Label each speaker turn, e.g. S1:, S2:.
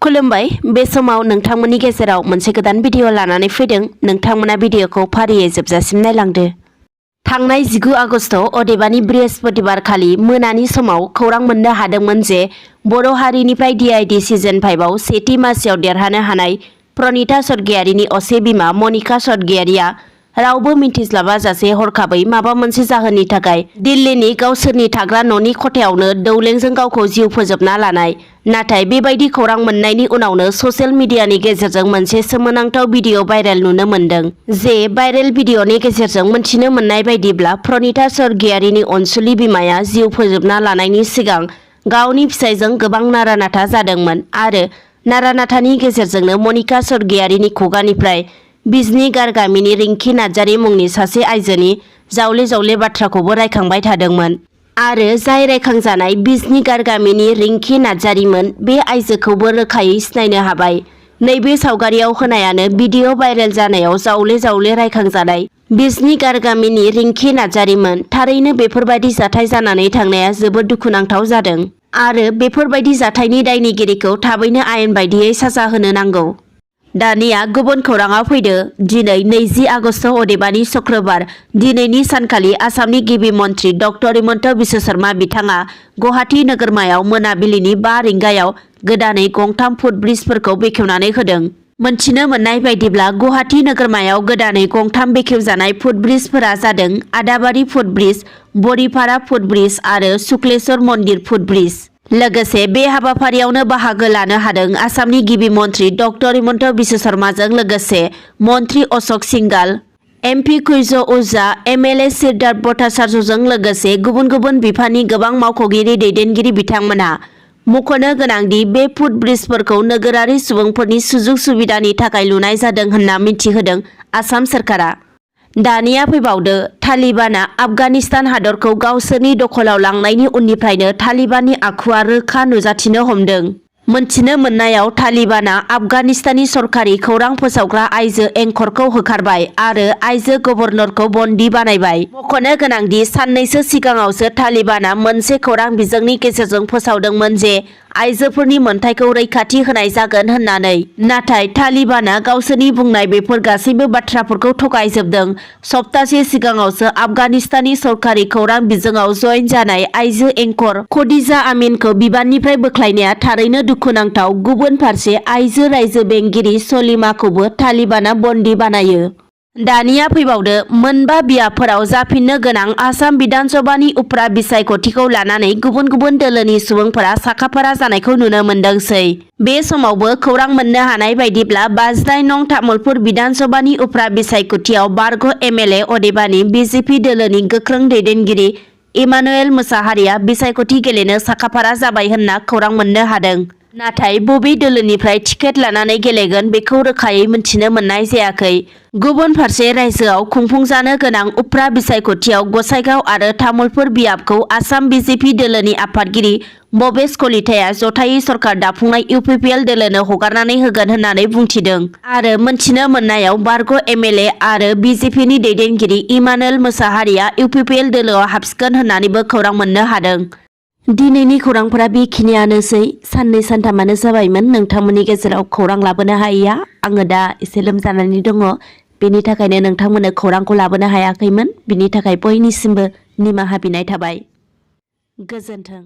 S1: खुलुमबाय बे समाव नोंथांमोननि गेजेराव मोनसे गोदान भिडिअ लानानै फैदों। नोंथांमोना भिडिअखौ फारियै जोबजासिम नायलांदो। थांनाय 19 आगस्ट अदेबानि बृहस्पतिबार खालि मोनानि समाव खौरां मोननो हादोंमोन जे बर' हारिनिफ्राय DID सिजन 5 आव सेथि मासियाव देरहानो हानाय प्रनिता सर्गियारिनि असे बिमा मनिका सर्गियारिया रावबो मिन्थिस्लाबाजासे हरखाबै माबा मोनसे जाहोननि थाखाय दिल्लीनि गावसोरनि थाग्रा न'नि खथायावनो दौलेंजों गावखौ जिउ फोजोबना लानाय। नाथाय बेबायदि खौरां मोननायनि उनावनो ससियेल मिडियानि गेजेरजों मोनसे सोमोनांथाव भिडिअ भाइरेल नुनो मोन्दों। जे भाइरेल भिडिअनि गेजेरजों मोनथिनो मोननाय बायदिब्ला प्रनिता सर्गियारिनि अनसुलि बिमाया जिउ फोजोबना लानायनि सिगां गावनि फिसायजों गोबां नारा-नाथा जादोंमोन आरो नारा-नाथानि गेजेरजोंनो मनिका सर्गियारिनि खुगानिफ्राय बिजनी गारगामिनि रिंकी नार्जारी मुंनि सासे आइजोनि जावले-जावले बाथ्राखौबो रायखांबाय थादोंमोन आरो जाय रायखांजानाय बिजनी गारगामिनि रिंकी नार्जारीमोन बे आइजोखौबो रोखायै सिनायनो हाबाय। नैबे सावगारियाव होनायानो भिडिअ भाइरेल जानायाव जावले-जावले रायखांजानाय बिजनी गारगामिनि रिंकी नार्जारीमोन। थारैनो बेफोरबायदि जाथाय जानानै थांनाया जोबोद दुखुनांथाव जादों आरो बेफोरबायदि जाथायनि दायनिगिरिखौ थाबैनो आयेन बायदियै साजा होनो नांगौ। दानिया गुबुन खौराङाव फैदो। दिनै 20 आगस्ट अदेबानि शुक्रबार दिनैनि सानखालि आसामनि गिबि मन्थ्रि डक्टर हिमन्त बिश्व शर्मा बिथाङा गुवाहाटी नोगोरमायाव मोनाबिलिनि 5 रिंगायाव गोदानै गंथाम फुटब्रिजफोरखौ बेखेवनानै होदों। मोनथिनो मोननाय बायदिब्ला गुवाहाटी नोगोरमायाव गोदानै गंथाम बेखेवजानाय फुटब्रिजफोरा जादों आदाबारि फुटब्रिज, बरिपारा फुटब्रिज आरो शुक्लेश्वर मन्दिर फुटब्रिज। लोगोसे बे हाबाफारियावनो बाहागो लानो हादों आसामनि गिबि मन्थ्रि डक्टर हिमन्त बिश्व शर्माजों लोगोसे मन्थ्रि अशोक सिंघाल, MP कुइज ओझा, MLA सिद्धार्थ भट्टाचार्यजों लोगोसे गुबुन गुबुन बिफाननि गोबां मावख'गिरि दैदेनगिरि बिथांमोनहा। मख'नो गोनांदि बे फुटब्रिजफोरखौ नोगोरारि सुबुंफोरनि सुजुग सुबिदानि थाखाय लुनाय जादों होनना मिथिहोदों आसाम सोरखारा। दानिया फैबावदो। तालिबानआ आफगानिस्तान हादरखौ गावसोरनि दखलाव लांनायनि उननिफ्रायनो तालिबाननि आखुआ रोखा नुजाथिनो हमदों। मोनथिनो मोननायाव तालिबानआ आफगानिस्ताननि सरखारि खौरां फोसावग्रा आइजो एंकरखौ होखारबाय आरो आइजो गभर्नरखौ बन्दी बानायबाय। मख'नो गोनांदि साननैसो सिगाङावसो तालिबानआ मोनसे खौरां बिजोंनि गेजेरजों फोसावदोंमोन जे आइजोफोरनि मोनथायखौ रैखाथि होनाय जागोन होननानै। नाथाय तालिबानआ गावसोरनि बुंनाय बेफोर गासैबो बाथ्राफोरखौ थगायजोबदों। सप्तासे सिगाङावसो आफगानिस्ताननि सरखारि खौरां बिजोङाव जइन जानाय आइजो एंकर खदिजा आमीनखौ बिबाननिफ्राय बोख्लायनाया थारैनो दुखुनांथाव। गुबुन फारसे आइजो रायजो बेंगिरि सलिमाखौबो तालिबानआ बन्दी बानायो। दानिया फैबावदो। मोनबा बियाबफोराव जाफिननो गोनां आसाम बिधान सभानि उफ्रा बिसायख'थिखौ लानानै गुबुन गुबुन दोलोनि सुबुंफोरा साखाफारा जानायखौ नुनो मोनदोंसै। बे समावबो खौरां मोननो हानाय बायदिब्ला 52 नं तामुलपुर बिधान सभानि उफ्रा बिसायख'थियाव बारग' MLA अदेबानि BJP दोलोनि गोख्रों दैदेनगिरि इमानुएल मोसाहारिया बिसायख'थि गेलेनो साखाफारा जाबाय होनना खौरां मोननो हादों। नाथाय बबे दोलोनिफ्राय टिकेट लानानै गेलेगोन बेखौ रोखायै मिन्थिनो मोननाय जायाखै। गुबुन फारसे रायजोआव खुंफुंजानो गोनां उफ्रा बिसायख'थियाव गसाइगाव आरो तामुलपुर बियाबखौ आसाम BJP दोलोनि आफादगिरि भबेश कलिताया जथायै सरखार दाफुंनाय UPPL दोलोनो हगारनानै होगोन होननानै बुंथिदों आरो मोनथिनो मोननायाव बारग' MLA आरो BJPनि दैदेनगिरि इमानुएल मोसाहारिया UPPL दोलोआव हाबसिगोन होननानैबो खौरां मोननो हादों। दिनैनि खौरांफोरा बेखिनियानोसै। साननै सानथामानो जाबायमोन नोंथांमोननि गेजेराव खौरां लाबोनो हायैया। आङो दा एसे लोमजानानै दङ, बेनि थाखायनो नोंथांमोननो खौरांखौ लाबोनो हायाखैमोन। बिनि थाखाय बयनिसिमबो निमाहा बिनाय थाबाय। गोजोन्थों।